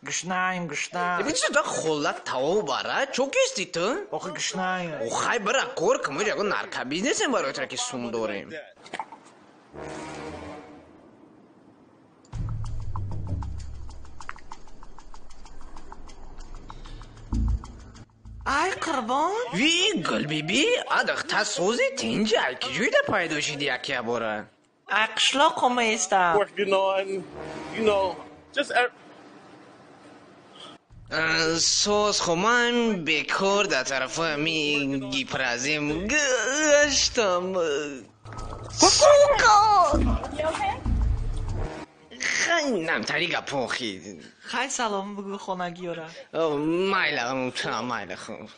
Гушнаем, гушна. Ибин холат тао бара, чо кисти ту? Охи гушнаем. Охай бара кор кун, ягон наркобизнесем барои тра ки сум дорем. Ай қурбон. Ви Гулбиби, адахта сози тинҷи ай ки ҷойда пайдо шиди якя бора? Ай қишлоқ омаиста. Working on, you know, just Соз хо, ман бекор дар тарафҳои ами гипразем гаштам. Сука! Хай намтари гапохи. Хай салом бугу хонагиёра. Майла, майла хуб.